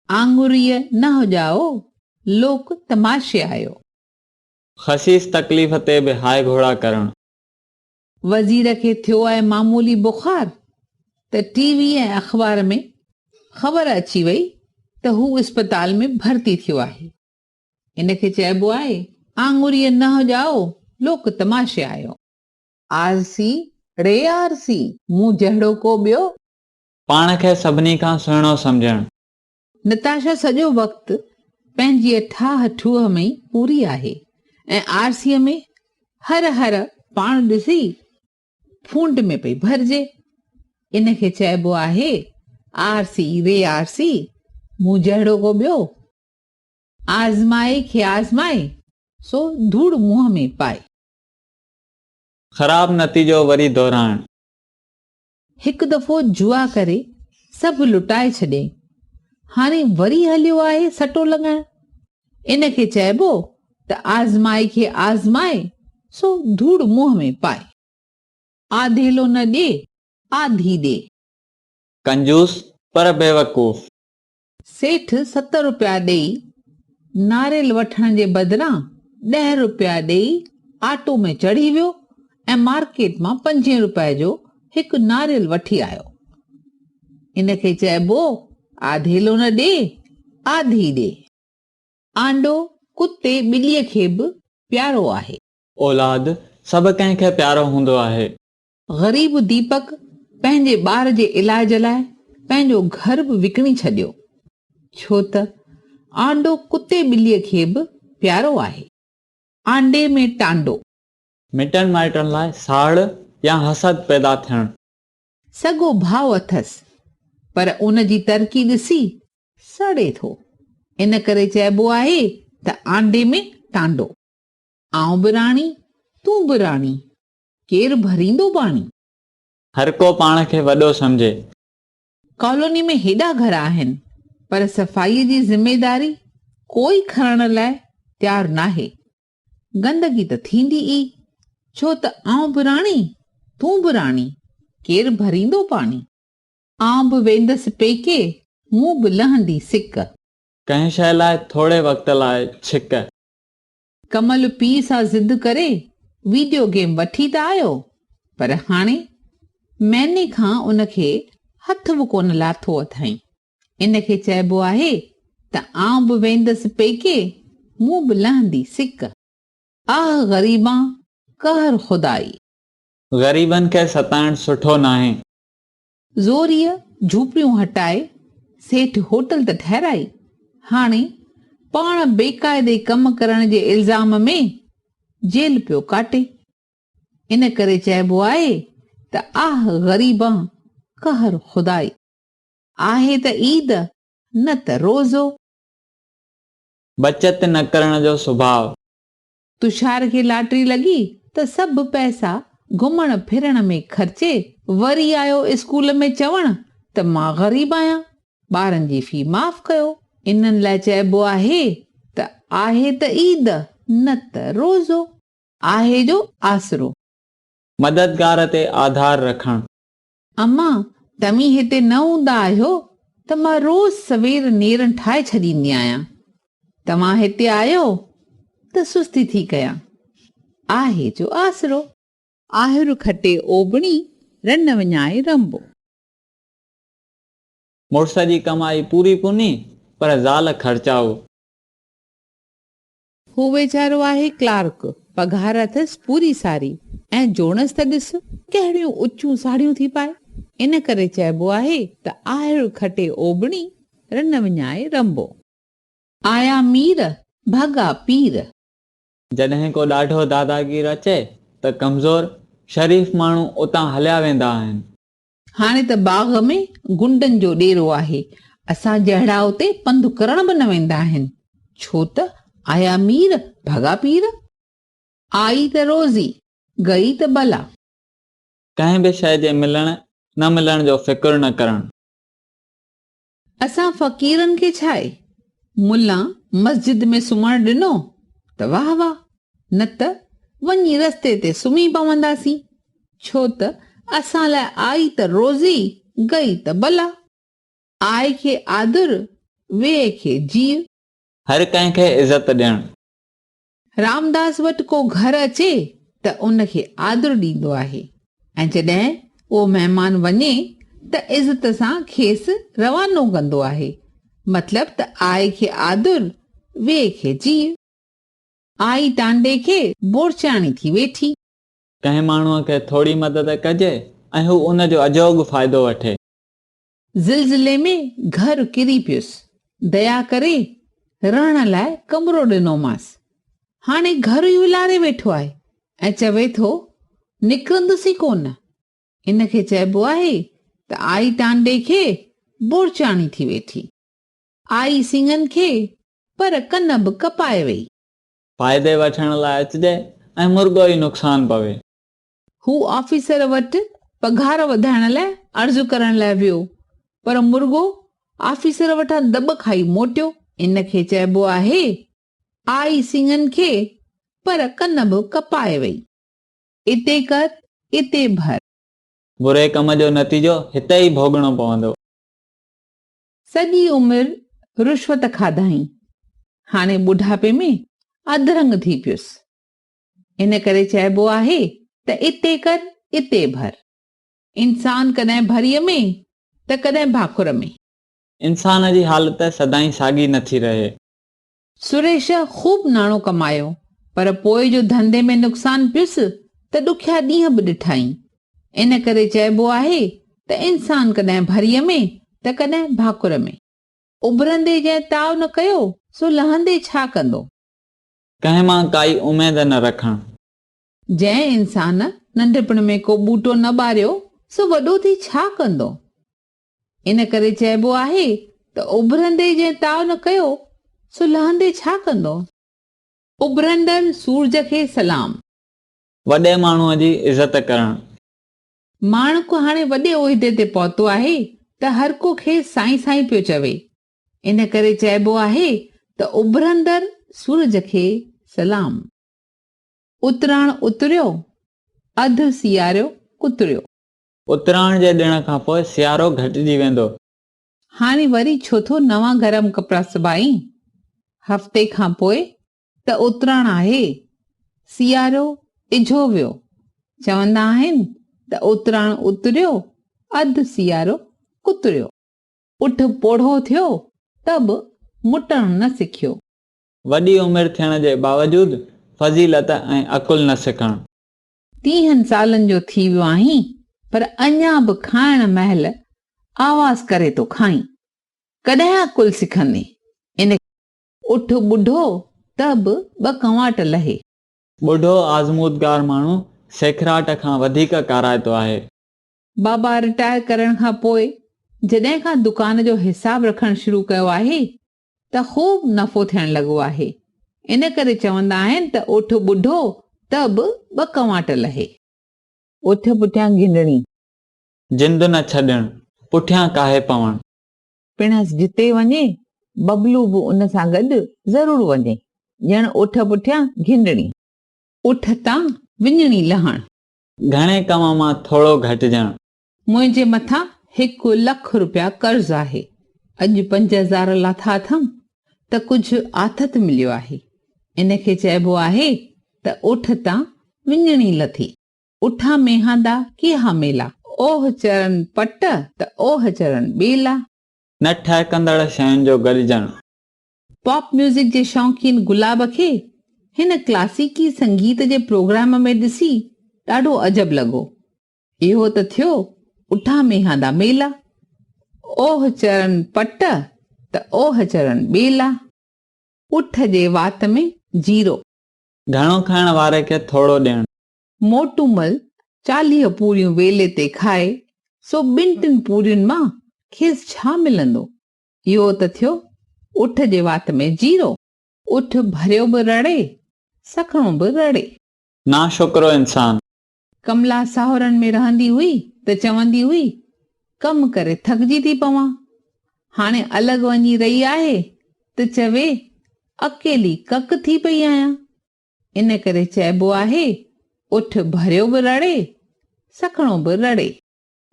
آڱريء نه هڄائو، لوڪ تماشي آيو. خسيس تڪليف تي به هاء گهوڙا ڪرڻ. وزير کي ٿيو آهي معمولي بخار ته ٽي وي ۽ اخبار ۾ خبر اچي وئي ته هو اسپتال ۾ ڀرتي ٿيو آهي. ان کي چئبو آهي آڱريء نه هڄائو، لوڪ تماشي آيو. آرسي ڙي آرسي، مون جهڙو ڪو ٻيو؟ پاڻ کي سڀني کان سهڻو سمجهڻ. نتاشا سڄو وقت پنهنجيء ٺاهه ٺوهه ۾ ئي پوري آهي ۽ آرسيء ۾ هر هر پاڻ ڏسي ڦونڊ ۾ پئي ڀرجي. ان کي چئبو آهي آرسي ري آرسي، مون جهڙو ڪو ٻيو؟ آزمائي کي آزمائي، سو ڌوڙ منهن ۾ پائي. خراب نتيجو وري دهرائڻ. هڪ دفعو جوا ڪري سڀ لٽائي ڇڏيائين. هاڻي وري هليو آهي سٽو لڳائڻ. ان کي چئبو ته آزمائي کي آزمائي سو ڌوڙ منهن ۾ پائي. آڌيلو نه ڏي، آڌي ڏي. ڪنجوس پر بيوقوف. سيٺ ست روپيا ڏيئي ناريل وٺڻ جي بدران ڏهه روپيا ڏيئي آٽو ۾ چڙهي ويو ۽ مارڪيٽ مان پنجين روپئي جو هڪ ناريل وٺي آيو. ان کي چئبو آڌيلو نه ڏي، آڌي ڏي. آنڊو ڪتي ٻليء کي به پيارو آهي. اولاد سڀ ڪنهن کي پيارو هوندو آهي. غريب ديپڪ پنهنجي ٻار جي علاج لاء پنهنجو گهر به وڪڻي ڇڏيو، ڇو ته آنڊو ڪتي ٻليء کي به پيارو آهي. آنڊي ۾ ٽانڊو. مٽن مائٽن لاء ساڙ يا حسد پيدا ٿيڻ. سڳو ڀاء اٿس، پر ان جي ترقي ڏسي سڙي ٿو. ان ڪري چئبو آهي ته آنڊي ۾ ٽانڊو. آئون به راڻي، تون به راڻي، ڪير ڀريندو پاڻي؟ هر ڪو پاڻ کي وڏو سمجهي. ڪالوني ۾ هيڏا گهر آهن پر صفائي جي ذميداري ڪوئي کڻڻ لاء تيار ناهي. گندگي ته ٿيندي ئي، ڇو ته آئون به راڻي، تون به راڻي، ڪير ڀريندو پاڻي؟ آئون به ويندس پيڪي، مون به لهندي سڪ. ڪنهن شيء لاء ٿوري وقت لاء ڇڪ. ڪمل پيء سان ضد ڪري ويڊيو گيم وٺي ته آيو پر هاڻي مهيني کان ان کي هٿ به ڪونه لاٿو اٿائين. ان کي چئبو آهي ته آئون به ويندس پيڪي مون به لهندي سڪ. آه غريبان قهر خدائي. غريبن کي ستائڻ سٺو ناهي. زوريء جهوپڙيون هٽائي سيٺ هوٽل ته ٺهرائي، هاڻي پاڻ بيقاعدي ڪم ڪرڻ جي الزام ۾ جيل پيو ڪاٽي. ان ڪري چئبو آهي ته آه غريبان قهر خدائي. آهي ته عيد نه ته روزو. بچت نه ڪرڻ جو سڀاء. تشار کي لاٽري لڳي ته سڀ پئسا گهمڻ ڦرڻ ۾ خرچي وري آيو اسڪول ۾ چوڻ ته مان غريب آهيان، ٻارن جي في معاف ڪيو. انهن لاء چئبو آهي ته آهي ته عيد نه ته روزو. آهي جو آسرو. مددگار تي آڌار رکڻ. امان، توهين هتي نه هوندا آهيو ته مان روز سوير نيرن ٺاهي ڇڏيندي آهيان. توهان هتي آيو ته سستي ٿي ڪيان. آهي جو آسرو. آهر کٽي اوبڻي، رن وڃائي رنبو. مڙس جي ڪمائي پوري پوني، پر زال خرچائو. هو ويچارو آهي ڪلارڪ، پگهار اٿس پوري ساري ۽ جوڻس ته ڏس ڪهڙيون اچيون ساڙهيون ٿي پائي. ان ڪري چئبو آهي ته آهر کٽي اوبڻي، رن وڃائي رنبو. آيا مير، ڀڳا پير. جڏهن ڪو ڏاڍو داداگير اچي ته ڪمزور، شريف ماڻهو اتان هليا ويندا آهن. هاڻي ته باغ ۾ غنڊن جو ڏيرو آهي، اسان جهڙا اتي پنڌ ڪرڻ به نه ويندا آهن، ڇو ته آيا مير ڀڳا پير. آئي ته روزي، گئي ته بلا. ڪنهن به شيء جي ملڻ نه ملڻ جو فڪر نه ڪرڻ. اسان فقيرن کي ڇاهي، ملان مسجد ۾ سمهڻ ڏنو ته واهه واهه، نه ته وڃي رستي تي سمهي پونداسين، ڇو ته اسان لاء آئي ته روزي، گئي ته بلا. آء کي آدر، ويهه کي جيء. هر ڪنهن کي عزت ڏيڻ. رامداس وٽ ڪو گهر اچي ته ان کي آدر ڏيندو آهي ۽ جڏهن اهو مهمان وڃي ته عزت سان کيس روانو ڪندو آهي. مطلب ته آء کي آدر، ويهه کي جيء. آئي ٽانڊي کي بورچياڻي ٿي ويٺي. ڪنهن ماڻهوء کي ٿوري مدد ڪجي ۽ هو ان جو اجوڳ فائدو وٺي. زلزلي ۾ گهر ڪري پيس. ديا ڪري رهڻ لاء ڪمرو ڏنومانس. هاڻي گهر ئي والاري ويٺو آهي ۽ چوي ٿو نڪرندس ئي ڪونه. ان کي چئبو آهي ته آئي ٽانڊي کي بورچاڻي ٿي ويٺي. آئي سڱن کي پر ڪن به ڪپائي وئي. فائدي وٺڻ لاء اچجي ۽ مرڳو ئي نقصان پوي. هو آفيسر وٽ پگهار وڌائڻ لاء عرض ڪرڻ لاء ويو، پر مرڳو آفيسر وٽان دٻ کائي موٽيو. ان کي چئبو آهي، آئي سڱن کي، پر ڪن به ڪپائي وئي. اتي ڪر، اتي ڀر. بري ڪم جو نتيجو هتي ئي ڀوڳڻو پوندو. سڄي عمر رشوت کاڌائين، هاڻي ٻڍاپي ۾ اڌرنگ ٿي پيس. ان ڪري چئبو آهي ته اتي ڪر اتي ڀر. انسان ڪڏهن ڀريء ۾ ته ڪڏهن ڀاڪر ۾. انسان جي حالت سدائين ساڳي نه ٿي رهي. سريش خوب ناڻو ڪمايو، پر پوء جو ڌنڌي ۾ نقصان پيس ته ڏکيا ڏينهن به ڏٺائين. ان ڪري چئبو آهي ته انسان ڪڏهن ڀريء ۾ ته ڪڏهن ڀاڪر ۾. اڀرندي جنهن تاء نه ڪيو، سو لهندي ڇا ڪندو؟ ڪنهن مان ڪائي اميد نه رکڻ. جنهن انسان ننڍپڻ ۾ ڪو ٻوٽو نه ٻاريو، سو وڏو ٿي ڇا ڪندو؟ ان ڪري چئبو آهي ته اڀرندي جنهن تاء نه ڪيو، سو لهندي ڇا ڪندو؟ اڀرندڙ سورج کي سلام. وڏي ماڻهوء جي عزت ڪرڻ. ماڻڪ هاڻي وڏي عهدي تي پهتو آهي ته هرڪو کيس سائين سائين پيو چوي. ان ڪري چئبو آهي ته اڀرندڙ سورج کي سلام. اتراڻ اتريو، اڌ سياريو ڪتريو. اتراڻ جي ڏڻ کان پوء سيارو گهٽجي ويندو. هاڻي وري ڇو ٿو نوان گرم ڪپڙا سبائين؟ هفتي کان پوء ته اتراڻ آهي. سيارو اجهو ويو. چوندا آهن ته اتراڻ اتريو، اڌ سيارو ڪتريو. اٺ پوڙهو ٿيو ته به مٽڻ نه سکيو. وڏي عمر ٿيڻ جي باوجود فضيلت ۽ عقل نه سکڻ. ٽيهن سالن جو ٿي ويو آهين پر اڃا به کائڻ مهل آواز ڪري ٿو کائين. ڪڏهن عقل سکندين؟ ان. اٺ ٻڍو ته به ٻه ڪنواٽ لهي. ٻڍو آزمودگار ماڻهو سيکڙاٽ کان وڌيڪ ڪارائتو آهي. بابا رٽائر ڪرڻ کان پوء جڏهن کان دڪان جو حساب رکڻ شروع ڪيو آهي ته خوب نفعو ٿيڻ لڳو آهي. ان ڪري چوندا آهن ته اٺ ٻڍو ته به ٻه ڪنواٽ لهي. اٺ پٺيان گهنڊڻي. جند نه ڇڏڻ، پٺيان ڪاهي پوڻ. پڻهس جتي وڃي، ببلو به ان سان گڏ ضرور وڃي، ڄڻ اٺ پٺيان گهنڊڻي. اٺ تان وڃڻي لهڻ. گهڻي ڪم مان ٿورو گهٽجڻ. منهنجي مٿان هڪ لک روپيا قرض آهي. اڄ 5000 لاٿا اٿم ته ڪجهه آٿت مليو آهي. ان کي چئبو آهي ته اٺ تان وڃڻي لٿي. اٺا ميهان دا ڪيها ميلا. اوهه چرن پٽ ته اوهه چرن ٻيلا. نه ٺهڪندڙ شين جو گڏجڻ. پاپ ميوزڪ جي شوقين گلاب کي هن ڪلاسيڪي سنگيت جي پروگرام ۾ ڏسي ڏاڍو عجب لڳو. اهو ته ٿيو اٺا مينهان دا ميلا. اوهه چرن پٽ ته اوهه چرن ٻيلا. اٺ جي وات ۾ جيرو. گهڻو کائڻ واري کي ٿورو ڏيڻ. موٽومل 40 پوريون ويلي تي کائي، سو ٻن ٽن پورين مان کيس ڇا ملندو؟ اهو ته ٿيو اٺ جي وات ۾ جيرو. اٺ ڀريو به رڙي، سکڻو به رڙي. ناشڪرو انسان. ڪملا ساهورن ۾ رهندي هئي ته چوندي هئي، ڪم ڪري ٿڪجي ٿي پوان. هاڻي الڳ وڃي رهي آهي ته چوي، اڪيلي ڪڪ ٿي پئي آهيان. ان ڪري چئبو آهي، اٺ ڀريو به رڙي، سکڻو به رڙي.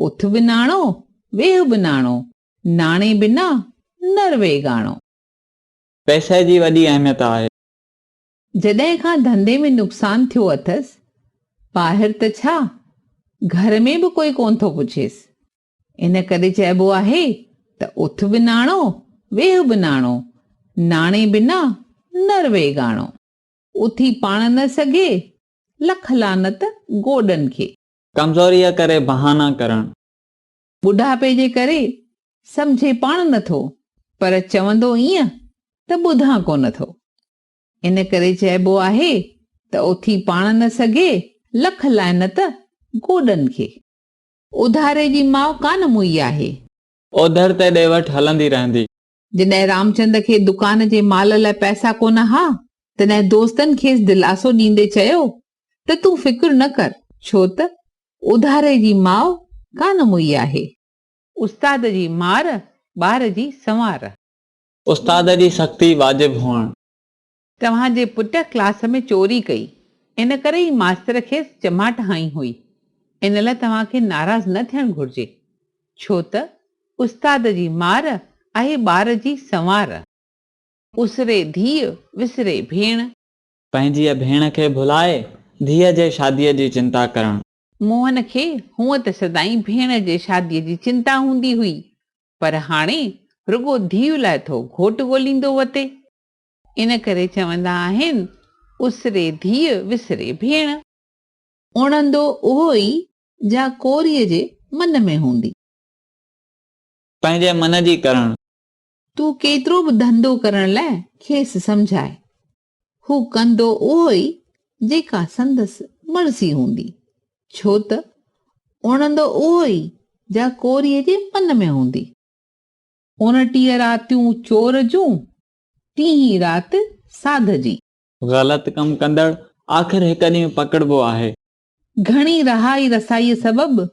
اٿ به ناڻو، ويهه به ناڻو، ناڻي بنا نر ويڳاڻو. پئسي جي وڏي اهميت آهي. جڏهن کان ڌنڌي ۾ نقصان ٿيو اٿس، ٻاهر ته ڇا، گهر ۾ به ڪوئي ڪونه ٿو پڇيس. ان ڪري چئبو آهي ته اٿ به ناڻو، ويهه به ناڻو، ناڻي بنا نر ويڳاڻو. اٿي پاڻ نه سگهي، لک لعنت گوڏن کي. ڪمزوريء ڪري بهانا ڪرڻ. ٻڍاپي جي ڪري سمجهي پاڻ نه ٿو، پر چوندو ائين ته ٻڌان ڪونه ٿو. ان ڪري چئبو آهي ته اٿي پاڻ نه سگهي، لک لعنت گوڏن کي. اڌاري جي ماء ڪانه موئي آهي. اوڌر تي ڏي وٺ هلندي رهندي. جڏهن رامچند کي دڪان جي مال لاء پئسا ڪونه ها، تڏهن دوستن کيس دلاسو ڏيندي چيو ته تون فڪر نه ڪر، ڇو ته اڌاري جي ماء ڪانه موئي آهي. استاد جي مار، ٻار جي سنوار. استاد جي سختي واجب هئڻ. توهان جي پٽ ڪلاس ۾ چوري ڪئي، ان ڪري ئي ماستر کيس چماٽ هنئي هئي. ان لاء توهان کي ناراض نه ٿيڻ گهرجي، ڇو ته استاد جي مار آهي ٻار جي سنوار. اسري ڌيء، وسري ڀيڻ. پنهنجيء ڀيڻ کي ڀلائي، ڌيء جي شاديء جي چنتا ڪرڻ. موهن کي هونء ته سدائين ڀيڻ جي شاديء جي چنتا هوندي هئي، پر هاڻي رڳو ڌيء لاء ٿو گهوٽ ڳوليندو وتي. ان ڪري چوندا آهن، اسري ڌيء وسري ڀيڻ. اڻندو اهو ئي جا ڪوريء جي من ۾ هوندي. پنهنجي من جي ڪرڻ. تون ڪيترو به ڌنڌو ڪرڻ لاء کيس سمجهاء، هو ڪندو اهو ئي جيڪا سندس مرضي هوندي، ڇو ته اڻندو اهو ئي جا ڪوريء جي من ۾ هوندي. 29 راتيون چور جون، ٽيهين رات ساڌ جي. غلط ڪم ڪندڙ آخر هڪ ڏينهن پڪڙبو آهي. گهڻي رهائي رسائيء سبب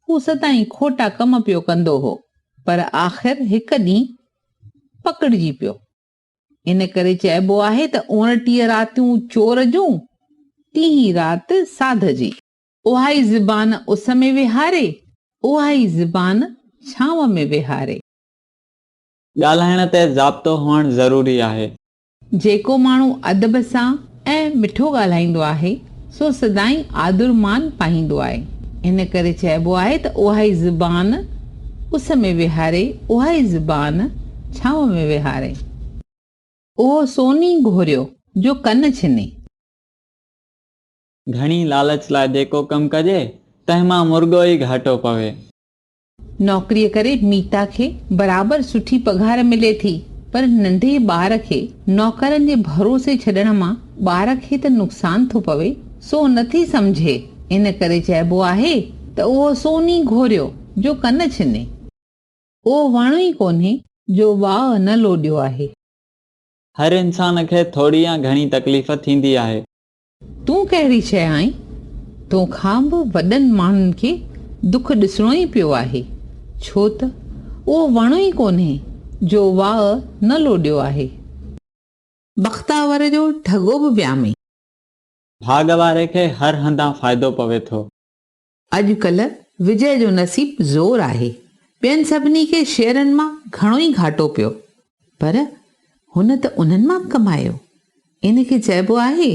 هو سدائين کوٽا ڪم پيو ڪندو هو، پر آخر هڪ ڏينهن پڪڙجي پيو. ان ڪري چئبو آهي ته 29 راتيون چور جون، ٽيهين رات ساڌ جي. اها ئي زبان اس ۾ ويهاري، اها ئي زبان ڇانو ۾ ويهاري. ڳالهائڻ تي ضابطو هئڻ ضروري آهي. جيڪو ماڻهو ادب سان ۽ مٺو ڳالهائيندو آهي، سو سدائين آدر مان پائيندو آهي. ان ڪري چئبو آهي ته اها ئي زبان اس ۾ ويهاري، اها ئي زبان ڇانو ۾ ويهاري. اهو سوني گهوريو جو ڪن ڇني. گهڻي لالچ لاء جيڪو ڪم ڪجي، تنهن مان مرڳو ئي گهاٽو پوي. نوڪريء ڪري ميتا کي برابر سٺي پگهار ملي ٿي، پر ننڍي ٻار کي نوڪرن جي ڀروسي ڇڏڻ مان ٻار کي ته نقصان ٿو پوي، سو نٿي سمجهي. ان ڪري چئبو آهي ته اهو سوني گهوريو جو ڪن ڇني. اهو وڻ ئي ڪونهي جو واء نه لوڏيو آهي. هر انسان کي ٿوري يا گهڻي تڪليف ٿيندي آهي. تون ڪهڙي شيء آهين؟ تو کان به وڏن ماڻهن کي دک ڏسڻو ئي پيو آهي، ڇو ته اهو وڻ ئي ڪونهي جو واء نه لوڏيو آهي. بختاور جو ڍڳو به ويامي. ڀاڳ واري کي هر هنڌان فائدو پوي ٿو. اڄ ڪلهه وجئه جو نصيب زور آهي. ٻين سڀني کي شيئرن مان گهڻو ئي گهاٽو پيو، پر هن ته انهن مان به ڪمايو. ان کي چئبو آهي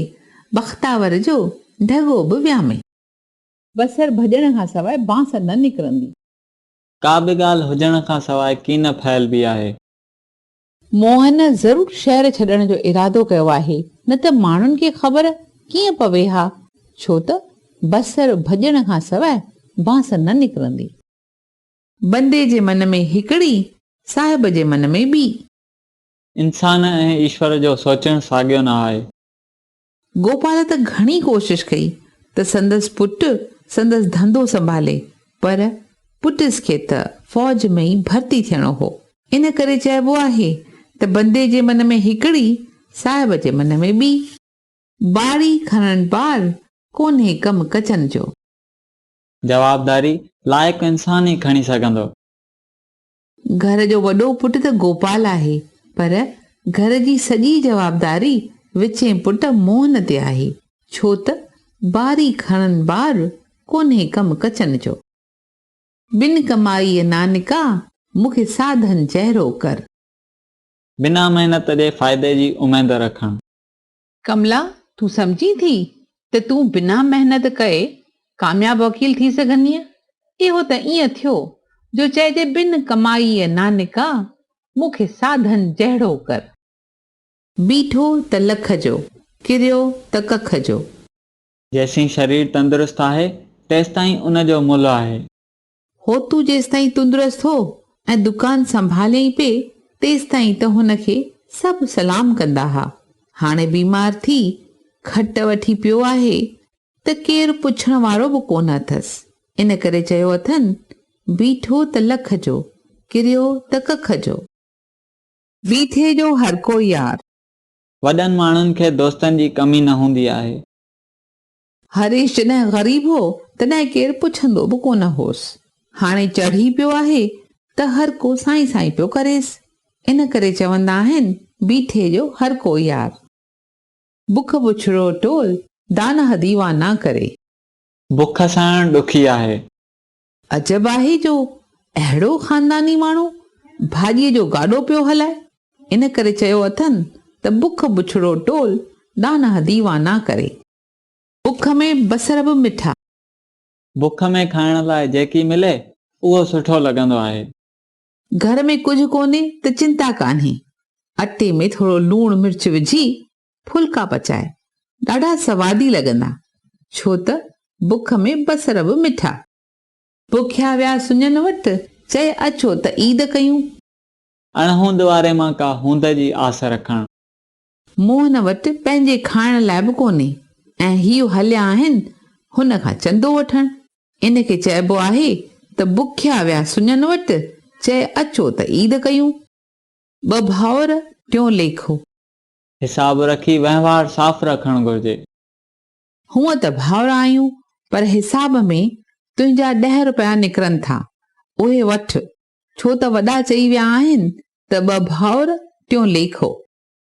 بختاور جو ڍڳو به ويامي. بصر ڀڄڻ کان سواء بانس نه نڪرندي. ڪا به ڳالهه هجڻ کان سواء ڪين ڦهلبي آهي. موهن ضرور شهر ڇڏڻ جو ارادو ڪيو آهي، نه ته ماڻهن کي خبر ڪيئن پوي ها، ڇو ته بصر ڀڄڻ کان سواء بانس نه نڪرندي. بندي جي من ۾ هڪڙي، صاحب جي من ۾ ٻي. انسان ۽ ايشور جو سوچڻ ساڳيو نه آهي. گوپال ته گهڻي ڪوشش ڪئي ته سندس پٽ سندس ڌنڌو سنڀالي پر پٽس کي ته فوج ۾ ئي ڀرتي ٿيڻو هو. ان ڪري چئبو آهي ته بندي جي من ۾ هڪڙي، صاحب جي من ۾ ٻي. ٻاڙي کڻڻ بار، ڪونهي ڪم ڪچن جو. جوابداري لائق انسان ئي کڻي سگهندو. گهر جو وڏو پٽ ته گوپال آهي، پر گهر جي سڄي جوابداري وچين پٽ موهن تي آهي، ڇو ته باري کڻن بار، ڪونهي ڪم ڪچن جو. بن ڪمائيء نانڪا، مون کي ساڌن چهرو ڪر. بنا محنت جي فائدي جي اميد رکڻ. ڪملا، تون سمجهين ٿي ته تون بنا محنت ڪئي ڪامياب وڪيل ٿي سگهندينء؟ اهو ته ائين ٿيو جو چئجي بن ڪمائيء نانڪا، مون کي ساڌن جهڙو ڪر. بيٺو ته لک جو، ڪريو ته ڪک جو. جيسين شرير تندرست آهي، تيستائين ان جو ملهه آهي. هوتو جيستائين تندرست هو ۽ دڪان سنڀاليائين پئي، تيستائين ته هن کي سڀ سلام ڪندا ها. هاڻي بيمار ٿي کٽ وٺي پيو آهي ته ڪير پڇڻ وارو به ڪونه اٿس. ان ڪري چيو اٿن، بيٺو ته لک جو، ڪريو ته ڪک جو. بيٺي جو هرڪو يار. وڏن ماڻهن کي دوستن جي ڪمي نه هوندي آهي. هريش جڏهن غريب هو، تڏهن ڪير پڇندو به ڪونه هوس. هاڻي چڙهي پيو آهي ته هر ڪو سائين سائين پيو ڪريس. ان ڪري چوندا آهن، بيٺي جو هر ڪو يار. بک بڇڙو ٽول، دانهه ديوانا ڪري. بک سهڻ ڏکي آهي. عجب آهي جو اهڙو خانداني ماڻهو ڀاڄيء جو گاڏو پيو هلائي. ان ڪري چيو اٿن ته بک بڇڙو ٽول، دانهه ديوانا ڪري. بک ۾ بصر به مٺا. بک ۾ کائڻ لاء جيڪي ملي، اهو سٺو لڳندو آهي. گهر ۾ ڪجهه ڪونهي ته چنتا ڪانهي. اٽي ۾ ٿورو لوڻ مرچ وجهي ڦلڪا پچائي، ڏاڍا سوادي لڳندا، ڇو ته بک ۾ بصر به مٺا. بکيا ويا سڃن وٽ، چئي اچو ته عيد ڪيون. اڻهوند واري مان ڪا هوند جي آس رکڻ. موهن وٽ پنهنجي کائڻ لاء به ڪونهي ۽ هيء هليا آهن هن کان چندو وٺڻ. ان کي چئبو آهي ته بکيا ويا سڃن وٽ، چئي اچو ته عيد ڪيون. ٻه ڀائر، ٽيون ليکو. حساب رکي وهنوار صاف رکڻ گهرجي. هونء ته ڀائر آهيون پر حساب ۾ تنهنجا ڏهه رپيا نڪرن ٿا، اهي وٺ، ڇو ته وڏا چئي ويا آهن ته ٻه ڀائر ٽيون ليکو.